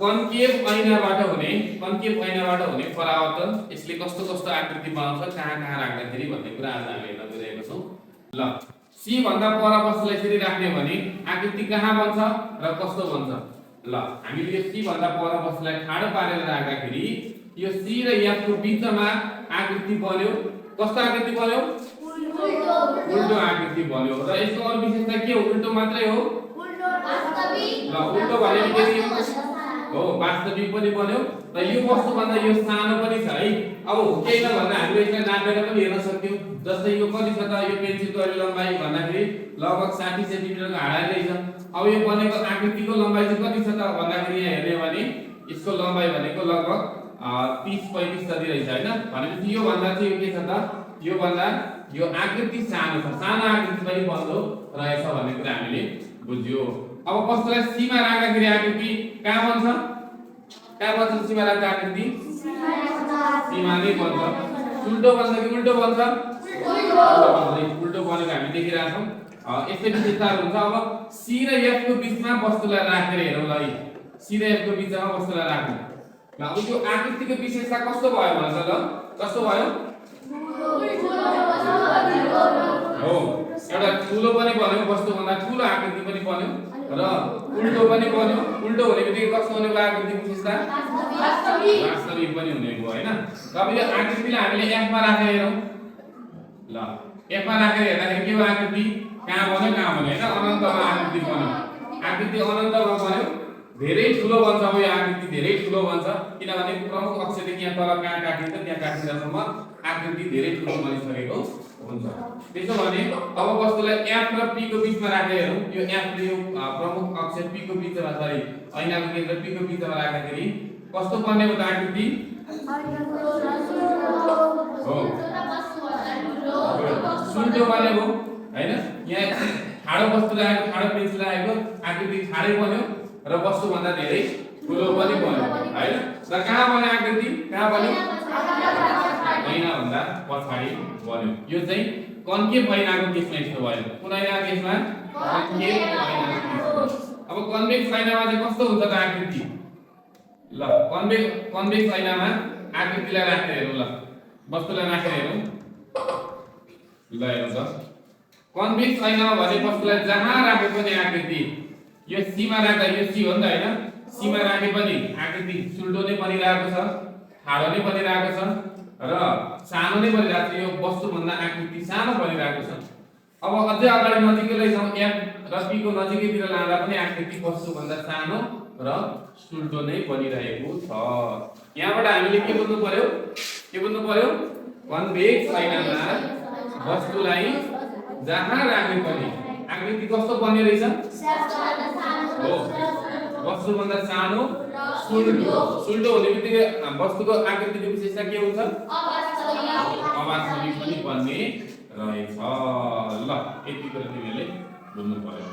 Concave ऐनाबाट हुने परावर्तन यसले कस्तो कस्तो आकृति बनाउँछ कहाँ कहाँ राख्दाखेरि भन्ने कुरा आज हामी हेर्न गइरहेको छौं। ल सी भन्दा पर वस्तुलाई यसरी राख्ने भने आकृति कहाँ बन्छ र कस्तो बन्छ। ल हामीले यो सी भन्दा पर वस्तुलाई ठाडो पारेर राख्दाखेरि यो सी र एफ को बीचमा आकृति बन्यो। कस्तो आकृति बन्यो? उल्टो आकृति बन्यो। र यसको अरु विशेषता के हो? उल्टो मात्रै हो? ल उल्टो भनेको हो वास्तविक पनि बन्यो र यो वस्तु भन्दा यो सानो पनि छ है। अब केही नभन्दा हामीले यसलाई नापेर पनि हेर्न सक्यौ। जस्तै यो कति छ त? यो पेन्सिलको लम्बाइ भन्दाखेरि लगभग 60 सेन्टिमिटरको हाराइ रहेछ। अब यो बनेको आकृतिको लम्बाइ चाहिँ कति छ त भन्दाखेरि यहाँ हेर्ने भने यसको लम्बाइ भनेको लगभग 30-35 जति रहेछ हैन। भनेपछि यो भन्दा चाहिँ यो के छ त? यो भन्दा यो आकृति सानो छ। सानो आकृति पनि बन्द रहेछ भन्ने कुरा हामीले बुझ्यो। अब वस्तुलाई सीमा राख्दाखेरि आकृति कहाँ बन्छ? कहाँ बन्छ सीमा राख्दा आकृति? सीमा नै बन्छ। उल्टो बन्छ कि उल्टो बन्छ? उल्टो बनेको हामी देखिरहेका छौं। यस्तै विशेषताहरु हुन्छ। अब सी र एफ को बीचमा वस्तुलाई राखेर हेरौँ ल। सी र एफ को बीचमा वस्तुलाई राख्नु। ल अब यो आकृतिको विशेषता कस्तो भयो भन्छ ल? कस्तो भयो? हो एउटा ठूलो पनि बन्यो, वस्तु भन्दा ठूलो आकृति पनि बन्यो र उल्टो पनि बन्यो। उल्टो हुने बित्तिकै कस्तो हुने भयो आकृतिको विशेषता? वास्तविक पनि हुने भयो हैन। र अब यो आकृतिलाई हामीले एफ मा राखेर हेरौँ। ल एफ मा राखेर हेर्दाखेरि के भयो आकृति? कहाँ बन्यो कहाँ बन्यो हैन? अनन्तमा आकृति बन्यो। आकृति अनन्तमा बन्यो। धेरै ठूलो बन्छ। अब यो आकृति धेरै ठूलो बन्छ किनभने प्रमुख अक्षदेखि यहाँ तल कहाँ काटिन्छ त्यहाँ काटिँदासम्म आकृति धेरै ठूलो बनिसकेको हुन्छ। त्यसो भने अब वस्तुलाई एफ र पी को बीचमा राखेर हेरौँ। यो एफ र यो प्रमुख अक्ष पी को बीचमा सरी ऐनाको केन्द्र पी को बीचमा राख्दाखेरि कस्तो बन्ने हो त आकृति? हो सुल्टो बनेको हैन। यहाँ ठाडो वस्तु राखेको, ठाडो पेन्सिल राखेको आकृति ठाडै बन्यो र वस्तु भन्दा धेरै ठूलो पनि बन्यो हैन। र कहाँ बन्यो आकृति? कहाँ बन्यो? ऐना भन्दा पछाडी बन्यो। यो चाहिँ कन्केभ ऐनाको केसमा यस्तो भयो। कुन ऐनाको केसमा? कन्केभ ऐनाको केसमा। अब कन्भेक्स ऐनामा चाहिँ कस्तो हुन्छ त आकृति? ल कन्भेक्स ऐनामा आकृतिलाई राखेर हेरौँ। ल वस्तुलाई राखेर हेरौँ। ल हेर्नु त कन्भेक्स ऐनामा भने वस्तुलाई जहाँ राखे पनि आकृति यो सीमा राख्दा यो सी हो नि त हैन। सीमा राखे पनि आकृति सुल्टो नै बनिरहेको छ, ठाडो नै बनिरहेको छ र सानो नै बनिरहेको छ। यो वस्तु भन्दा आकृति सानो बनिरहेको छ। अब अझै अगाडि नजिकै लैजाउँ। एफ र पी को नजिकैतिर लाँदा पनि आकृति वस्तु भन्दा सानो र सुल्टो नै बनिरहेको छ। यहाँबाट हामीले के बुझ्नु पर्यो? के बुझ्नु पर्यो? कन्भेक्स ऐनामा वस्तुलाई जहाँ राखे पनि आकृति कस्तो बन्ने रहेछ? हो वस्तु भन्दा सानो सुल्टो। सुल्टो हुने बित्तिकै वस्तुको आकृतिको विशेषता के हुन्छ? अवास्तविक पनि बन्ने रहेछ। ल यति कुरा तिमीले बुझ्नु पर्यो।